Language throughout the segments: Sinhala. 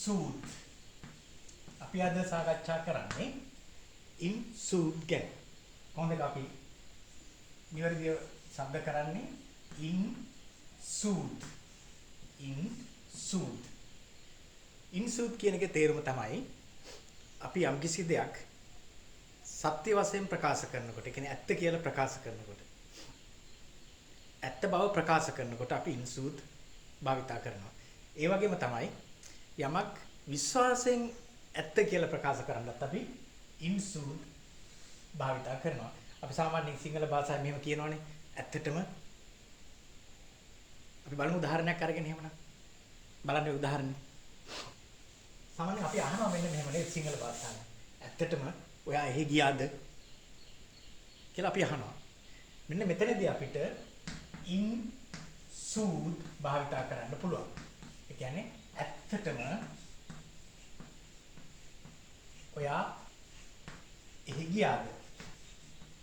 Sooth. අපි අද සාකච්ඡා කරන්නේ in sooth ගැන. කොහොමද ඒක අපි නිවැරදිව ශබ්ද කරන්නේ? In sooth. In sooth. In sooth කියන එකේ තේරුම තමයි අපි යම්කිසි දෙයක් සත්‍ය වශයෙන් ප්‍රකාශ කරනකොට, ඒ කියන්නේ ඇත්ත කියලා ප්‍රකාශ කරනකොට, ඇත්ත බව ප්‍රකාශ කරනකොට අපි in sooth භාවිතා කරනවා. ඒ වගේම තමයි යමක් විශ්වාසයෙන් ඇත්ත කියලා ප්‍රකාශ කරන්නත් අපි in sooth භාවිතා කරනවා. අපි සාමාන්‍යයෙන් සිංහල භාෂාවෙන් මෙහෙම කියනවනේ, ඇත්තටම. අපි බලමු උදාහරණයක් අරගෙන එහෙමනම්. බලන්න ඔය උදාහරණය. සාමාන්‍යයෙන් අපි අහනවා මෙන්න මෙහෙම නේද සිංහල භාෂාවෙන්. ඇත්තටම ඔයා එහෙ ගියාද කියලා අපි අහනවා. මෙන්න මෙතනදී අපිට in sooth භාවිතා කරන්න පුළුවන්. ඒ කියන්නේ ඇත්තටම ඔයා එහෙ ගියාද?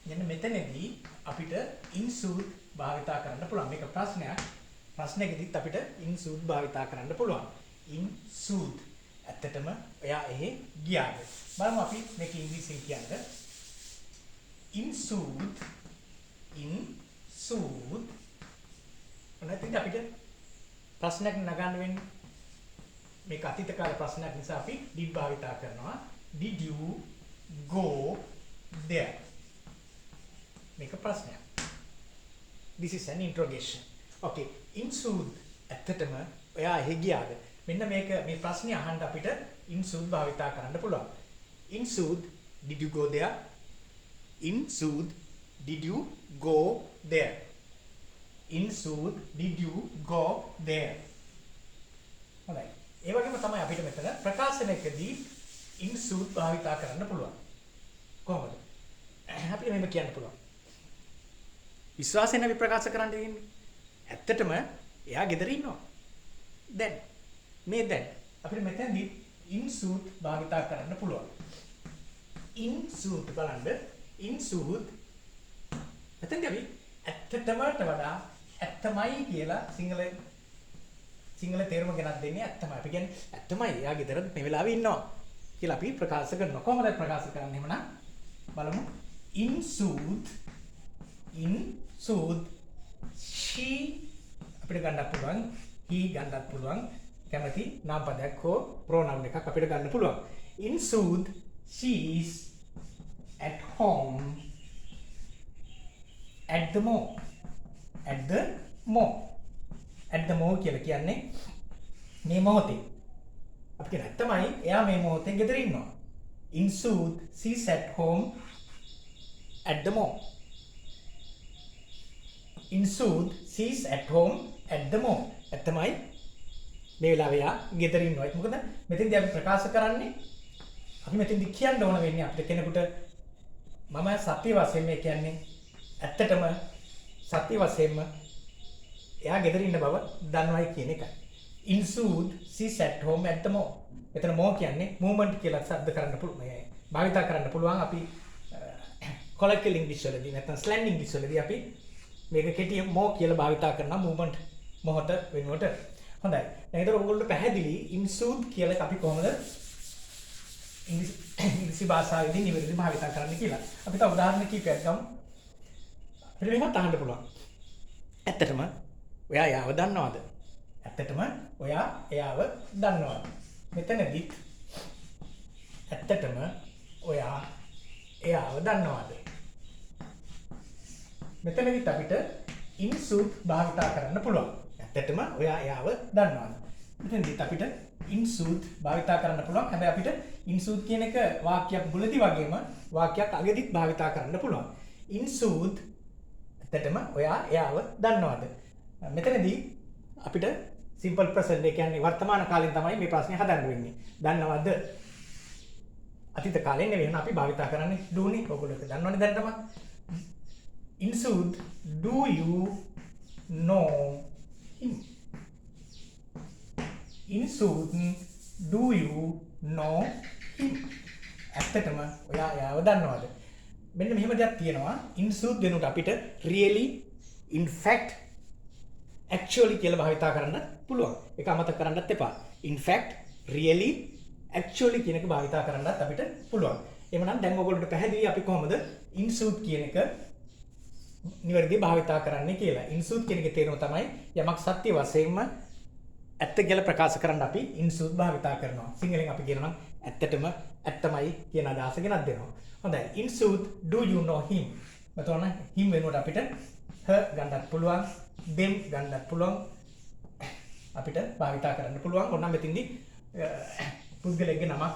මෙන්න මෙතනදී අපිට in sooth භාවිතා කරන්න පුළුවන්. මේක ප්‍රශ්නයක්. ප්‍රශ්නයකදීත් අපිට in sooth භාවිතා කරන්න පුළුවන්. In sooth, ඇත්තටම ඔයා එහෙ ගියාද? බලමු අපි මේක ඉංග්‍රීසියෙන් කියන්න. In sooth, in sooth. ඔන්න එතනදී අපිට ප්‍රශ්නයක් නගන්න වෙන්නේ. මේක අතීත කාල ප්‍රශ්නයක් නිසා අපි did භාවිතා කරනවා. Did you go there? මේක ප්‍රශ්නයක්. This is an interrogation. Okay. In sooth, ඇත්තටම ඔයා එහෙ ගියාද? මෙන්න මේක මේ ප්‍රශ්නේ අහන්න අපිට in sooth භාවිතා කරන්න පුළුවන්. In sooth, did you go there? In sooth, did you go there? In sooth, did you go there? හොඳයි. ඒ වගේම තමයි අපිට මෙතන ප්‍රකාශනයකදී in sooth භාවිතා කරන්න පුළුවන්. කොහොමද? අපිට මෙහෙම කියන්න පුළුවන්. විශ්වාසයෙන් අපි ප්‍රකාශ කරන්න තියෙන්නේ. ඇත්තටම එයා ගෙදර ඉන්නවා. දැන් මේ දැන් අපිට මෙතනදී in sooth භාවිතා කරන්න පුළුවන්. In sooth, බලන්න, in sooth, මෙතනදී අපි ඇත්තටමට වඩා ඇත්තමයි කියලා සිංහල සිංහල තේරුම ගෙනත් දෙන්නේ ඇත්තමයි. අපි කියන්නේ ඇත්තමයි එයා ගෙදර මේ වෙලාවේ ඉන්නවා කියලා අපි ප්‍රකාශ කරනවා. කොහොමද ප්‍රකාශ කරන්නේ එහෙමනම්? බලමු. In sooth, in sooth, she අපිට ගන්නත් පුළුවන්, he ගන්නත් පුළුවන්, කැමති නාම පදයක් හෝ ප්‍රෝනවුන් එකක් අපිට ගන්න පුළුවන්. In sooth, she is at home at the mo, at the mo. At the mo කියලා කියන්නේ මේ මොහොතේ. අපි කියන ඇත්තමයි එයා මේ මොහොතේ ගෙදර ඉන්නවා. In sooth, she is at home at the mo. In sooth, she is at home at the mo. ඇත්තමයි මේ වෙලාවේ එයා ගෙදර ඉන්නවා. ඒක මොකද මෙතෙන්දී අපි ප්‍රකාශ කරන්නේ, අපි මෙතෙන්දී කියන්න ඕන වෙන්නේ අපිට කෙනෙකුට මම සත්‍ය වශයෙන්, මේ කියන්නේ ඇත්තටම සත්‍ය වශයෙන්ම එයා ගෙදර ඉන්න බව දන්නවයි කියන එකයි. In sooth, she is at home at the mo. මෙතන mo කියන්නේ movement කියලා ශබ්ද කරන්න පුළුවන්, මේ භාවිතා කරන්න පුළුවන්. අපි කොලොකියල් ඉංග්‍රීසි වලදී නැත්නම් ස්ලැන්ග් ඉංග්‍රීසි වලදී අපි මේක කෙටි mo කියලා භාවිතා කරනවා මූවමන්ට්, මොහොත වෙනුවට. හොඳයි. දැන් ඒතර ඔයගොල්ලන්ට පැහැදිලි in sooth කියලා අපි කොහොමද ඉංග්‍රීසි ඉංග්‍රීසි භාෂාවේදී නිවැරදි භාවිතා කරන්න කියලා. අපි තව උදාහරණ කීපයක් ගමු. අපිට මෙහෙමත් අහන්න පුළුවන්. ඇත්තටම ඔයා එයාව දන්නවද? ඇත්තටම ඔයා එයාව දන්නවද? මෙතනදිත් ඇත්තටම ඔයා එයාව දන්නවද? මෙතනදිත් අපිට in sooth භාවිතා කරන්න පුළුවන්. ඇත්තටම ඔයා එයාව දන්නවද? මෙතනදිත් අපිට in sooth භාවිතා කරන්න පුළුවන්. හැබැයි අපිට in sooth කියන එක වාක්‍යයක් මුලදී වගේම වාක්‍යයක් අගදිත් භාවිතා කරන්න පුළුවන්. In sooth, ඇත්තටම ඔයා එයාව දන්නවද? මෙතනදී අපිට සිම්පල් ප්‍රසන්ට්, ඒ කියන්නේ වර්තමාන කාලෙන් තමයි මේ ප්‍රශ්නේ හදන්න වෙන්නේ. දන්නවද? අතීත කාලෙන් නෙවෙයි. එහෙනම් අපි භාවිතා කරන්නේ do නේ. ඔයගොල්ලෝ ඒක දන්නවනේ දැන් තමයි. In sooth, do you know him? In sooth, do you know him? ඇත්තටම ඔයා එයාව දන්නවද? මෙන්න මෙහෙම දෙයක් තියෙනවා. In sooth වෙනුවට අපිට really, in fact, actually කියලා භාවිතා කරන්න පුළුවන්. ඒක අමතක කරන්නත් එපා. In fact Really, actually කියන එක භාවිතා කරන්නත් අපිට පුළුවන්. එහෙමනම් දැන් ඔයගොල්ලන්ට පැහැදිලි අපි කොහොමද in sooth කියන එක නිවැරදිව භාවිතා කරන්නේ කියලා. In sooth කියන එකේ තේරුම තමයි යමක් සත්‍ය වශයෙන්ම ඇත්ත කියලා ප්‍රකාශ කරන්න අපි in sooth භාවිතා කරනවා. සිංහලෙන් අපි කියනවා නම් ඇත්තටම ඇත්තමයි කියන අදහස ගෙනත් දෙනවා. හොඳයි. In sooth do you know him? මෙතන him වෙනුවට අපිට her ගන්නත් පුළුවන්, them ගන්නත් පුළුවන්, අපිට භාවිතා කරන්න පුළුවන්. ඕනනම් මෙතෙන්දී පුද්ගලයෙක්ගේ නමක්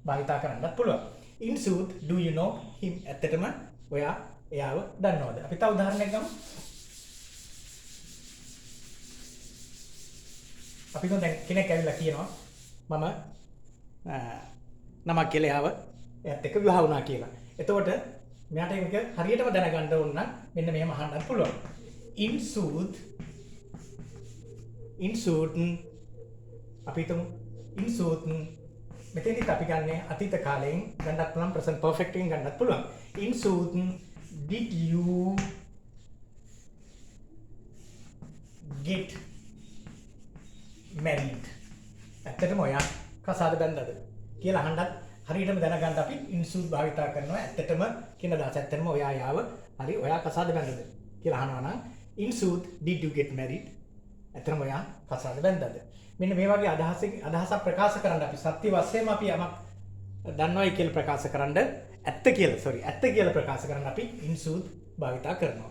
භාවිතා කරන්නත් පුළුවන්. In sooth do you know him? ඇත්තටම ඔයා එයාව දන්නවද? අපි තව උදාහරණයක් ගමු. අපි ගමු දැන් කෙනෙක් ඇවිල්ලා කියනවා මම නමක් කියලා එයාව එයාත් එක්ක විවාහ වුණා කියලා. එතකොට මෙයාට මේක හරියටම දැනගන්න ඕන නම් මෙන්න මෙහෙම අහන්නත් පුළුවන්. In sooth, in sooth අපි හිතමු in sooth මෙතෙන්දිත් අපි ගන්නේ අතීත කාලයෙන් ගන්නත් පුළුවන්, present perfect එකෙන් ගන්නත් පුළුවන්. In sooth did you get married? ඇත්තටම ඔයා කසාද බැන්දද කියලා අහන්නත් හරියටම දැනගන්න අපි in sooth භාවිතා කරනවා. ඇත්තටම කියන අදහස, ඇත්තටම ඔයා යාව හරි ඔයා කසාද බැන්දද කියලා අහනවා නම් in sooth did you get married? ඇත්තටම ඔයා කසාද බැන්දද? මෙන්න මේ වගේ අදහසක් ප්‍රකාශ කරන්න අපි සත්‍ය වශයෙන්ම අපි යමක් දන්නවයි කියලා ප්‍රකාශ කරන්න, ඇත්ත කියලා, සෝරි, ඇත්ත කියලා ප්‍රකාශ කරන්න අපි in sooth භාවිතා කරනවා.